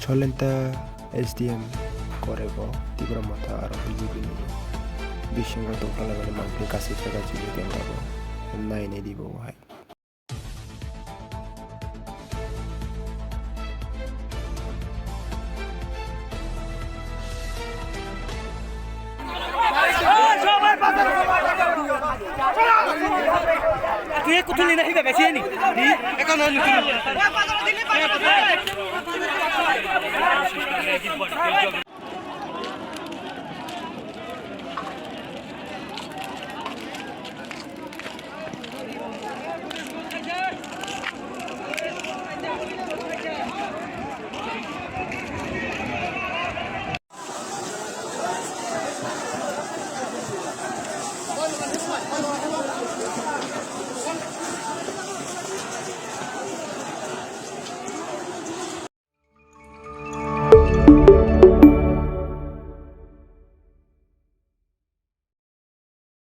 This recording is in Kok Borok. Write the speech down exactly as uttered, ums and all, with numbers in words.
Solenta S D M korego Tipra Motha aro B J P ni bisingo tongthok laimani mangpili kasui kha G P Kendra bo. Nai nai di bo hai. Tuye kuthul ni nahi bebe sini. Ni? Eko no ni.